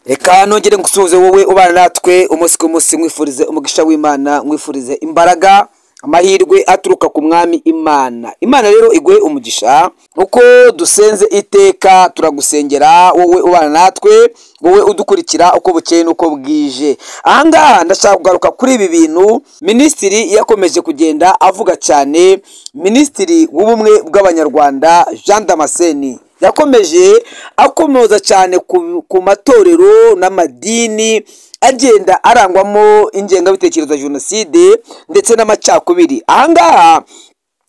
Reka nongere ngusuhuze wowe ubana natwe umunsi ku munsi, nkwifurize umugisha w'Imana, nkwifurize imbaraga, amahirwe aturuka ku mwami Imana. Imana rero iguhe umugisha. Uko dusenze iteka turagusengera wowe ubana natwe, wowe udukurikira uko bukeye n'uko bwije. Ahangaha ndashaka kugaruka kuri ibi bintu minisitiri yakomeje kugenda avuga cyane. Minisitiri w'ubumwe bw'Abanyarwanda Jean Damascene yakomeje akomoza cyane ku matorero n'amadini agenda arangwamo ingengabitekerezo ya jenoside ndetse n'amacakubiri. Ahangaha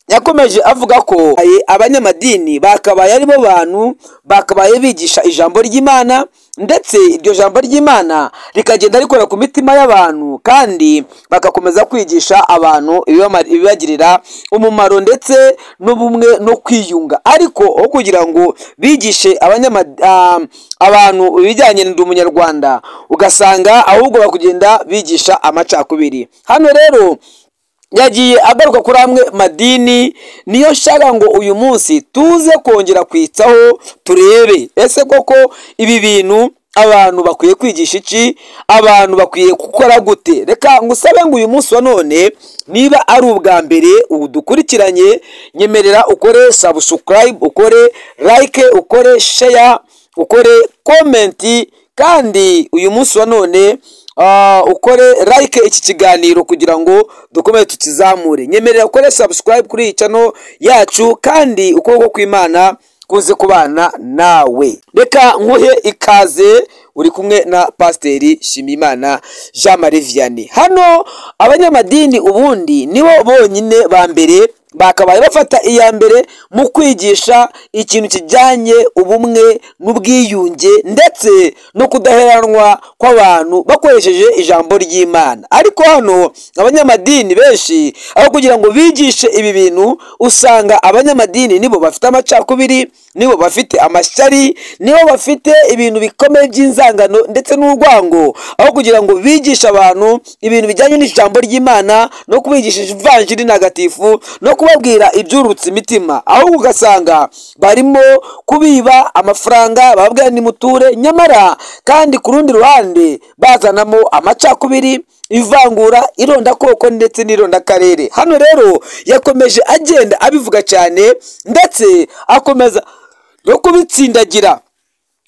yakomeje avuga ko abanyamadini bakabaye aribo bantu bakabaye bigisha ijambo ry'Imana, ndetse iryo jambo ry'Imana rikagenda rikora ku mitima y'abantu, kandi bagakomeza kwigisha abantu ibibagirira umumaro ndetse n'ubumwe no kwiyunga. Ariko aho kugira ngo bigishe abantu ibijyanye n'Ndi Umunyarwanda, ugasanga ahubwo bakugenda bigisha amacakubiri. Hano rero yagiye agaruka kuri amwe madini, niyo nshaka ngo uyu munsi tuze kongera kwitsaho turebe ese koko ibi bintu abantu bakwiye kwigisha iki, abantu bakwiye gukora gute. Reka ngusabe ngo uyu munsi wa none, niba ari ubwa mbere udukurikiranye, nyemerera ukore subscribe, ukore like, ukore share, ukore comment, kandi uyu munsi wa none ukore like iki kiganiro kugira ngo dukomeze tukizamure. Nyemerera ukore subscribe kuri iyi channel yacu, kandi ukuboko kw'Imana kuze kubana nawe. Reka nkuhe ikaze, uri kumwe na Pasiteri Shimimana Jean Marie Vianney. Hano abanyamadini ubundi nibo bonyine ba mbere bakabaye bafata iya mbere mu kwigisha ikintu kijyanye ubumwe n'ubwiyunge ndetse no kudaheranwa kw'abantu bakoresheje ijambo ry'Imana. Ariko hano abanyamadini benshi aho kugira ngo bigishe ibi bintu, usanga abanyamadini nibo bafite amacakubiri, nibo bafite amashyari, nibo bafite ibintu bikomeye by'inzangano ndetse n'urwango. Aho kugira ngo bigishe abantu ibintu bijyanye n'ijambo ry'Imana no kubigisha ivanjiri ntagatifu no kubabwira ibyurutse imitima, ahubwo ugasanga barimo kubiba amafaranga, bababwira ni muture, nyamara kandi ku rundi ruhande bazanamo amacakubiri, ivangura, irondakoko ndetse n'irondakarere. Hano rero yakomeje agenda abivuga cyane, ndetse akomeza no kubitsindagira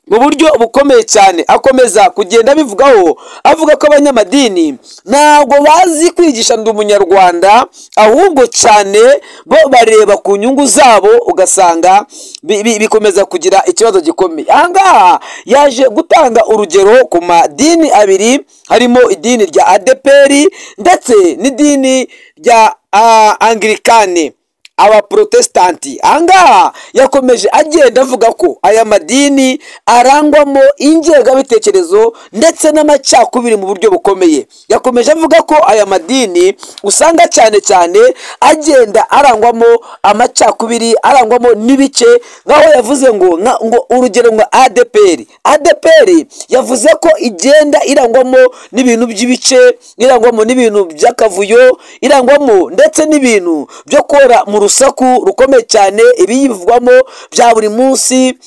mu buryo bukomeye cyane. Akomeza kugenda abivugaho, avuga ko abanyamadini ntabwo bazi kwigisha Ndi Umunyarwanda, ahubwo cyane bo bareba ku nyungu zabo, ugasanga bikomeza kugira ikibazo gikomeye. Ahangaha yaje gutanga urugero ku madini abiri, harimo idini rya ADEPR ndetse n'idini rya Anglikane, abaprotestanti. Ahangaha yakomeje agenda avuga ko aya madini arangwamo ingengabitekerezo ndetse n'amacakubiri mu buryo bukomeye. Yakomeje avuga ko aya madini usanga cyane cyane agenda arangwamo amacakubiri, arangwamo n'ibice, nkaho yavuze ngo urugero nka ADEPR. ADEPR yavuze ko igenda irangwamo n'ibintu by'ibice, irangwamo n'ibintu by'akavuyo, irangwamo ndetse n'ibintu byo kora mu rusaku rukomeye cyane, ibiyivugwamo bya buri munsi.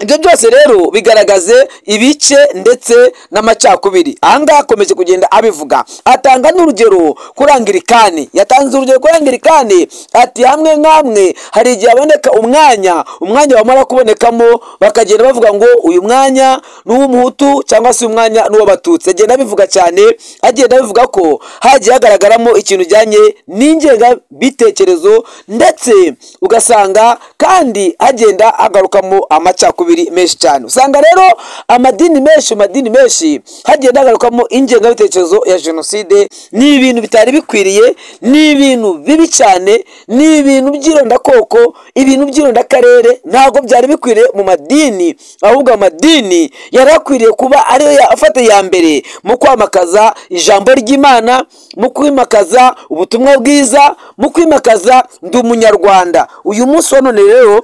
Ibyo byose rero bigaragaze ibice ndetse n'amacakubiri. Ahangaha akomeje kugenda abivuga, atanga n'urugero kuri Anglikani. Yatanze urugero kuri Anglikani ati hamwe nk'amwe hari igihe haboneka umwanya, umwanya wamara kubonekamo bakagenda bavuga ngo uyu mwanya ni uw'Umuhutu cyangwa se uyu mwanya ni uw'Abatutsi. Agenda abivuga cyane, agenda abivuga ko hagiye hagaragaramo ikintu kijyanye n'ingengabitekerezo, ndetse ugasanga kandi agenda agarukamo amacakubiri menshi cyane. Usanga rero amadini menshi, madini menshi hagenda hagarukamo ingengabitekerezo ya jenoside. Ni ibintu bitari bikwiriye, ni ibintu bibi cyane, ni ibintu by'irondakoko, ibintu by'irondakarere, ntabwo byari bikwiriye mu madini. Ahubwo amadini yari akwiriye kuba ariyo afata iya mbere mu kwamakaza ijambo ry'Imana, mu kwimakaza ubutumwa bwiza, mu kwimakaza Ndi Umunyarwanda. Uyu munsi wa none rero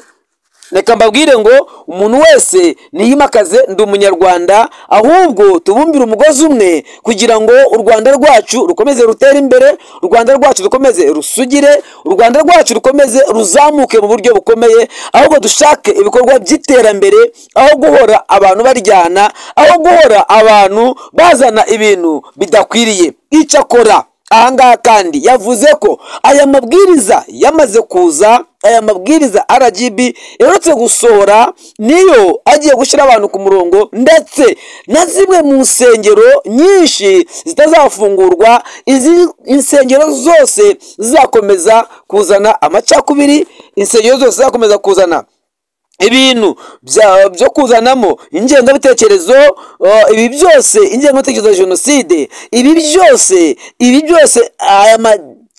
Reka mbabwire ngo umuntu wese niyimakaze ndi umunyarwanda, ahubwo tubumbire umugozi umwe kugira ngo u Rwanda rwacu rukomeze rutere imbere, u Rwanda rwacu rukomeze rusugire, u Rwanda rwacu rukomeze ruzamuke mu buryo bukomeye, ahubwo dushake ibikorwa by'iterambere, aho guhora abantu baryana, aho guhora abantu bazana ibintu bidakwiriye. Icyakora ahangaha kandi yavuze ko aya mabwiriza yamaze kuza, aya mabwiriza RGB iherutse gusohora niyo agiye gushyira abantu ku murongo, ndetse na zimwe mu nsengero nyinshi zitazafungurwa, izi insengero zose zizakomeza kuzana amacakubiri, insengero zose zizakomeza kuzana ibintu byo kuzanamo ingengabitekerezo, ibi byose ingengabitekerezo ya jenoside, ibi byose aya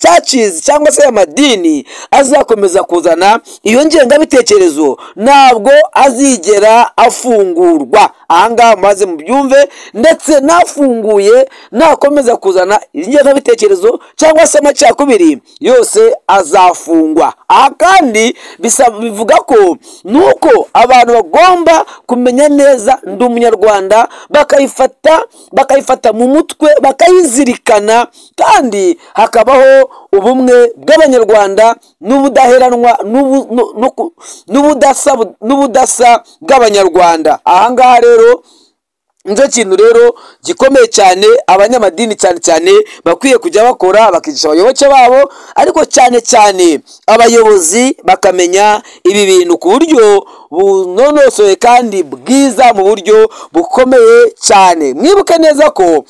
churches cyangwa se amadini azakomeza kuzana iyo ngengabitekerezo ntabwo azigera afungurwa. Ahangaha maze mubyumve, ndetse nafunguye nakomeza kuzana ingengabitekerezo cyangwa se amacakubiri yose azafungwa. Aha kandi bivuga ko nuko abantu bagomba kumenya neza ndi umunyarwanda, bakayifata mu mutwe, bakayizirikana, kandi hakabaho ubumwe bw'abanyarwanda n'ubudaheranwa n'ubudasa bw'abanyarwanda. Ahangaha rero nicyo kintu rero gikomeye cyane abanyamadini cyane cyane bakwiye kujya bakora, bakigisha abayoboke babo, ariko cyane cyane abayobozi bakamenya ibi bintu ku buryo bunonosoye kandi bwiza, mu buryo bukomeye cyane. Mwibuke neza ko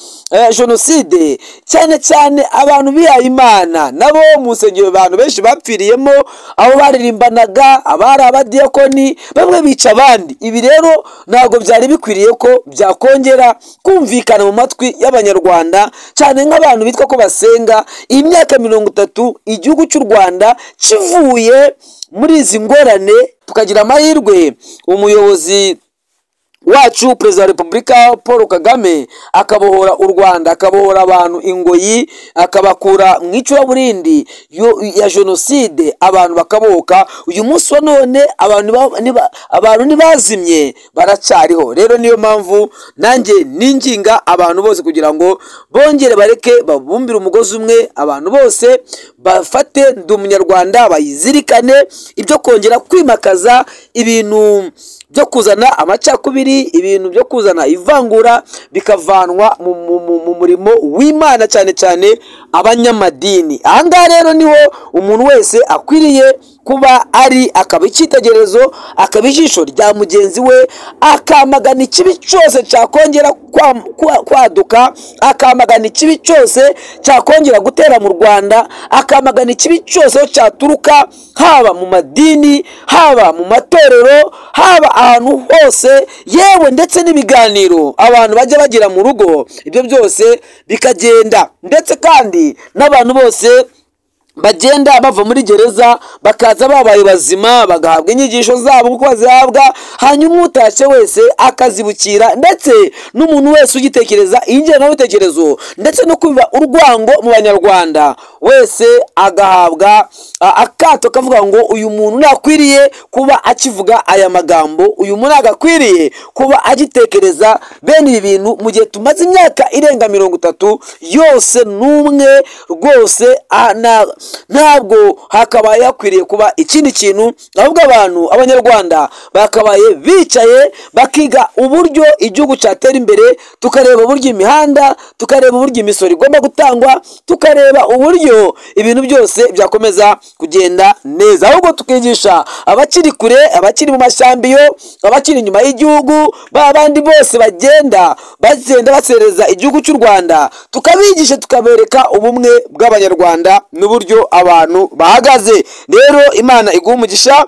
jenoside cyane cyane abantu bihaye Imana nabo mu nsengero abantu benshi bapfiriyemo, aho baririmbanaga, abari abadiyakoni, bamwe bica abandi. Ibi rero ntabwo byari bikwiriye ko byakongera kumvikana mu matwi y'abanyarwanda, cyane nk'abantu bitwa ko basenga. Imyaka 30 igihugu cy'u Rwanda kivuye muri izi ngorane, tukagira amahirwe umuyobozi wacu Perezida wa Repubulika Paul Kagame akabohora u Rwanda, akabohora abantu ingoyi, akabakura mu icuraburindi ya jenoside, abantu bakabohoka. Uyu munsi wa none abantu ntibazimye, baracyariho. Rero niyo mpamvu nanjye ninginga abantu bose kugira ngo bongere bareke babumbire umugozi umwe, abantu bose bafate ndi umunyarwanda, bayizirikane, ibyo kongera kwimakaza ibintu byo kuzana amacakubiri, ibintu byo kuzana ivangura bikavanwa mu murimo w'Imana, cyane cyane abanyamadini. Ahangaha rero niho umuntu wese akwiriye kuba ari, akaba icyitegererezo, akaba ijisho rya mugenzi we, akamagana ikibi cyose cyakongera kwaduka, akamagana ikibi cyose cyakongera gutera mu Rwanda, akamagana ikibi cyose cyaturuka haba mu madini, haba mu matorero, haba ahantu hose, yewe ndetse n'ibiganiro abantu bajya bagira mu rugo, ibyo byose bikagenda. Ndetse kandi n'abantu bose bagenda bava muri gereza bakaza babaye bazima, bagahabwa inyigisho zabo uko bazihabwa, hanyuma utashye wese akazibukira, ndetse n'umuntu wese ugitekereza ingengabitekerezo ndetse no kubiba urwango mu banyarwanda wese agahabwa akato, kavuga ngo uyu muntu ntakwiriye kuba akivuga aya magambo, uyu muntu agakwiriye kuba agitekereza bene ibi bintu, mu gihe tumaze imyaka irenga 30 yose n'umwe rwose ntabwo hakabaye hakwiriye kuba ikindi kintu, ahubwo abantu abanyarwanda bakabaye bicaye bakiga uburyo igihugu cyatera imbere, tukareba uburyo imihanda, tukareba uburyo imisoro igomba gutangwa, tukareba uburyo ibintu byose byakomeza kugenda neza, ahubwo tukigisha abakiri kure, abakiri mu mashyambiyo, abakiri inyuma y'igihugu, ba bandi bose bagenda basereza igihugu cy'u Rwanda, tukabigisha tukabereka ubumwe bw'abanyarwanda n'uburyo abantu bahagaze. Rero Imana iguhe umugisha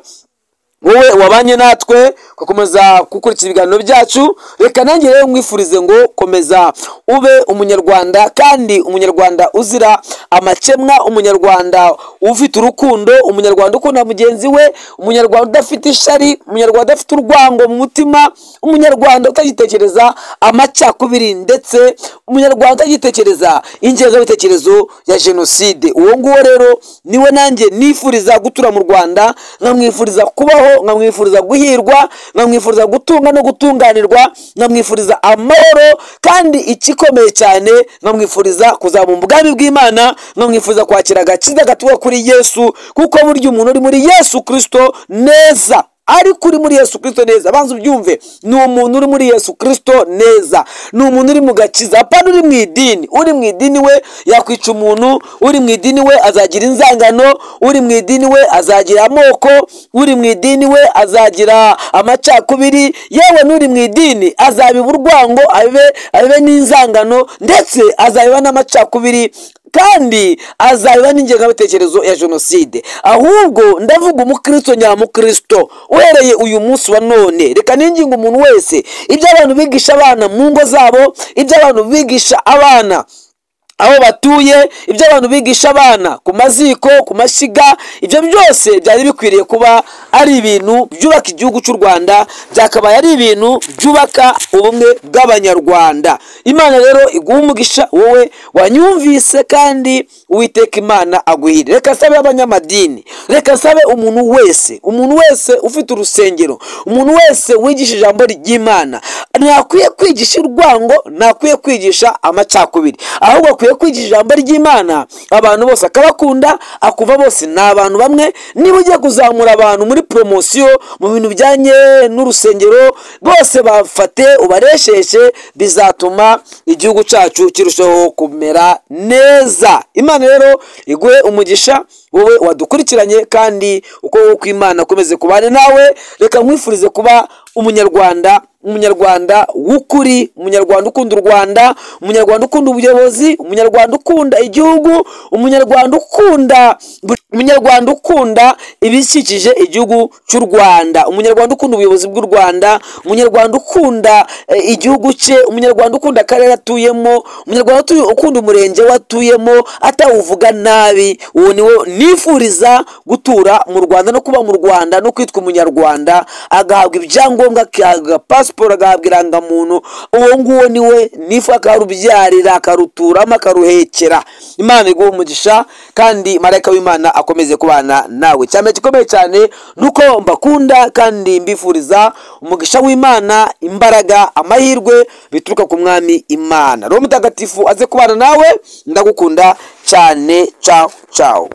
wowe wabanye natwe ugakomeza gukurikira ibiganiro byacu. Reka nanjye rero nkwifurize ngo komeza ube umunyarwanda, kandi umunyarwanda uzira amakemwa, umunyarwanda ufite urukundo, umunyarwanda ukunda mugenzi we, umunyarwanda udafite ishari, umunyarwanda udafite urwango mu mutima, umunyarwanda utagitekereza amacakubiri, ndetse umunyarwanda utagitekereza ingengabitekerezo ya jenoside. Uwo nguwo rero niwe nanjye nifuriza gutura mu Rwanda, nkamwifuriza kubaho kubaho, nkamwifuriza guhirwa, nkamwifuriza gutunga no gutunganirwa, nkamwifuriza amahoro, kandi ikikomeye cyane nkamwifuriza kuzaba mu bwami bw'Imana, nkamwifuriza kwakira agakiza gaturuka kuri Yesu, kuko burya umuntu uri muri Yesu Kristo neza, ariko uri muri Yesu Kristo neza, banza ubyumve, ni umuntu uri muri Yesu Kristo neza, ni umuntu uri mu gakiza, apana uri mu idini. Uri mu idini we yakwica umuntu, uri mu idini we azagira inzangano, uri mu idini we azagira amoko, uri mu idini we azagira amacakubiri, yewe n'uri mu idini azabiba urwango, abibe n'inzangano, ndetse azabiba n'amacakubiri, kandi azabiba n'ingengabitekerezo ya jenoside. Ahubwo ndavuga umukristo nyamukristo uhereye uyu munsi wa none, reka ninginga umuntu wese, ibyo abantu bigisha abana mu ngo zabo, ibyo abantu bigisha abana aho batuye, ibyo abantu bigisha abana ku maziko, ku mashyiga, ibyo byose byari bikwiriye kuba ari ibintu byubaka igihugu cy'u Rwanda, byakabaye ari ibintu byubaka ubumwe bw'Abanyarwanda. Imana rero iguhe umugisha wowe wanyumvise, kandi Uwiteka Imana aguhire. Reka sabe abanyamadini, reka sabe umuntu wese ufite urusengero, umuntu wese wigisha ijambo ry'Imana, ntakwiye kwigisha urwango, ntakwiye kwigisha amacakubiri, ahubwo akwiye kwigisha ijambo ry'Imana abantu bose akabakunda, akuva bose ni abantu bamwe. Niba ugiye kuzamura abantu muri promosiyo mu bintu bijyanye n'urusengero, bose bafate ubaresheshe, bizatuma igihugu cyacu kirushaho kumera neza. Imana rero iguhe umugisha wowe wadukurikiranye, kandi uko kw'Imana akomeze kubane nawe. Reka nkwifurize kuba umunyarwanda, umunyarwanda w'ukuri, umunyarwanda ukunda u Rwanda, umunyarwanda ukunda ubuyobozi, umunyarwanda ukunda igihugu, umunyarwanda ukunda ibikikije igihugu cy'u Rwanda, umunyarwanda ukunda ubuyobozi bw'u Rwanda, umunyarwanda ukunda igihugu cye, umunyarwanda ukunda akarere atuyemo, umunyarwanda ukunda umurenge we atuyemo atawuvuga nabi. Uwo niwo nifuriza gutura mu Rwanda no kuba mu Rwanda no kwitwa umunyarwanda, agahabwa ibyangombwa, agahabwa pasiporo, agahabwa irangamuntu. Uwo nguwo niwe nifu akarubyarira, akaruturamo, akaruhekera. Imana iguhe umugisha, kandi marayika w'Imana akomeze kubana nawe. Cyane gikomeye cyane nuko mbakunda, kandi mbifuriza umugisha w'Imana, imbaraga, amahirwe bituruka ku Mwami Imana. Roho Mutagatifu aze kubana nawe. Ndagukunda cyane. Ciao ciao.